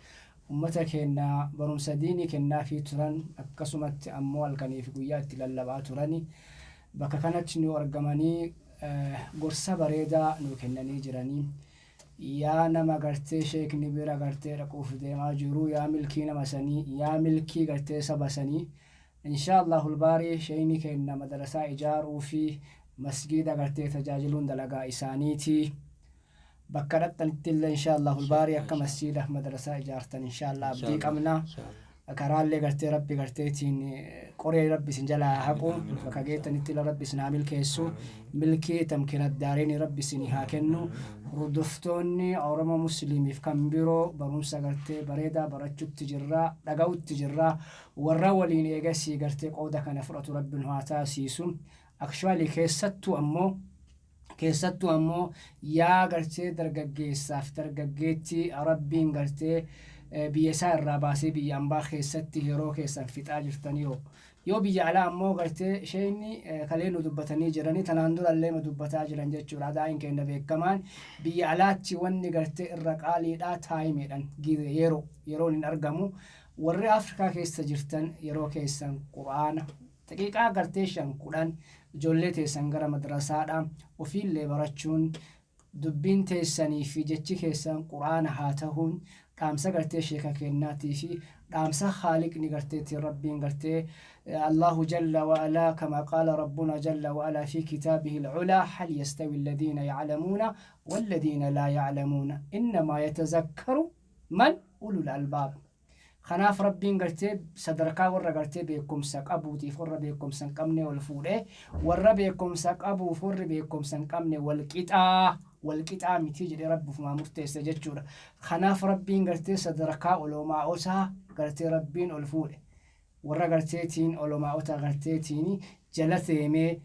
ummata keenna barumsa diinii kennaafii turan, akkasumatti ammoo halkaniif guyyaa itti lallabaa turani, bakka kanatti nu argamanii gorsa bareedaa nu kennanii jiranii. Yaa nama gartee sheekni bira gartee dhaquuf deemaa jiru, yaa milkii nama sanii, yaa milkii gartee saba sanii, insha Allahul baarii sheekni keenna madarasaa ijaaruu fi masgiida gartee tajaajiluun dalagaa isaaniiti. Bakka dhaqxanitti illee insha Allahul baarii akka masjiida madarasaa ijaartan insha Allah abdii qabna. Karaallee gartee rabbi garteetiin qoree rabbi isin jalaa haqu, bakka geettanitti illee rabbi isin haa milkeessu, milkii tamkina daariin rabbi isin haa kennu. Hordoftoonni Oromoo Musliimiif kan biroo barumsa gartee bareedaa barachutti jirra, dhaga'utti jirra. Warra waliin eegasii gartee qooda kana fudhatu rabbi nu haa taasisu. Actually keessattuu ammoo yaa gartee dargaggeessaaf dargaggeetti rabbiin gartee biyya isaa irraa baasee biyya ambaa keessatti yeroo keessan fixaa jirtanii, yoo biyya alaa ammoo gartee isheen kalee nu dubbatanii jiranii, tanaan durallee nu dubbataa jiran jechuudha. Daa'iin keenya beekamaan biyya alaatti wanni gartee irra qaaliidhaa timeiidhaan yeroo yeroon hin argamu. Warri Afrikaa keessa jirtan yeroo keessan quraana daqiiqaa gartee 5 10 ijoollee teessan gara madrasaadha ofiillee barachuun, dubbiin teessanii fi jechi keessan quraana haa tahuun dhaamsa gartee sheeka kennaatii fi dhaamsa haaliqni garteetiin rabbiin gartee الله جل وعلا كما قال ربنا جل وعلا في كتابه العلا: هل يستوي الذين يعلمون والذين لا يعلمون إنما يتذكر من أولو الألباب. Kanaaf Rabbiin gartee sadarkaa warra gartee beekumsa qabuutiif warra beekumsa hin qabne ol fuudhe. Warra beekumsa qabuuf warri beekumsa hin qabne wal qixaa, wal qixaa miti jedhee Rabbi ufumaa murteesse jechuudha. Kanaaf Rabbiin gartee sadarkaa olomaa'otaa gartee Rabbiin ol fuudhe. Warra garteetiin olomaa'ota garteetiin jala deemee,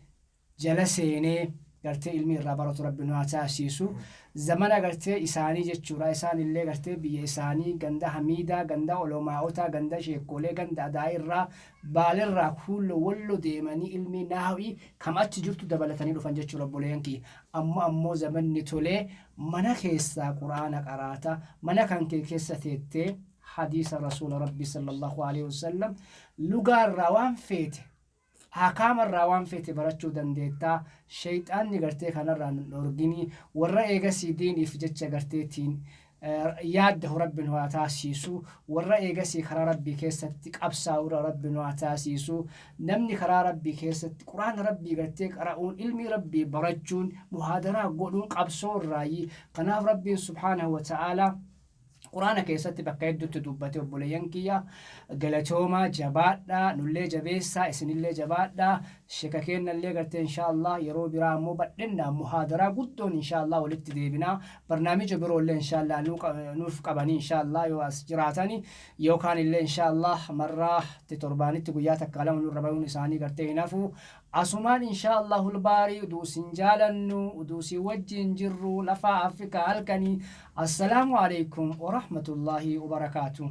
jala seenee gartee ilmi irraa baratu Rabbi nu haa taasisu. Zamana gartee isaanii jechuudha. Isaan illee gartee biyya isaanii ganda Hamiidaa, ganda olomaa'otaa, ganda sheekkoolee, ganda adaa irraa, Baalerraa kuullo Wallo deemanii ilmii naahwii kam achi jirtu dabalatanii dhufan jechuudha obboleeyyan kiyya. Amma ammoo zamanni tolee mana keessaa Qur'aana qaraata, mana kan kee keessa teettee hadiisa Rasuula Rabbii sallallahu aleyhi wasallam lugaa irraa waan feete, ahkaama irraa waan feete barachuu dandeetta. Sheyxaanni gartee kanarraa nun dhoorgini. Warra eegasii diiniif jecha garteetiin yaaddahu Rabbi nu haa taasiisu. Warra eegasii karaa Rabbii keessatti qabsaa'urra Rabbi nu haa taasiisu. Namni karaa Rabbii keessatti Qur'aana Rabbii gartee qara'uun, ilmii Rabbii barachuun, muhaadaraa godhuun qabsoo irraayyi. Kanaaf Rabbiin subhaanahu wa ta'aalaa Qur'aana keessatti bakka hedduutti dubbate. Obboleeyyan kiyya, galatoomaa, jabaadhaa, nullee jabeessaa, isinillee jabaadhaa. Sheeka keennallee gartee inshaa Allah yeroo biraa ammoo badhinnaan muhaadaraa guddoon inshaa Allah walitti deebinaa. Barnaamija biroollee inshaa Allah nuuf qabanii inshaa Allah yoo as jiraatani yookaan illee inshaa Allah marraa torbaanitti guyyaa takkaa lama nurra bayuun isaanii gartee hin hafu. Asumaan inshaa Allahul baarii uduu isin jaalannu, uduu isin wajjiin jirru, lafaa Afrikaa halkanii, assalaamu alaikum warahmatullaahi wabarakaatu.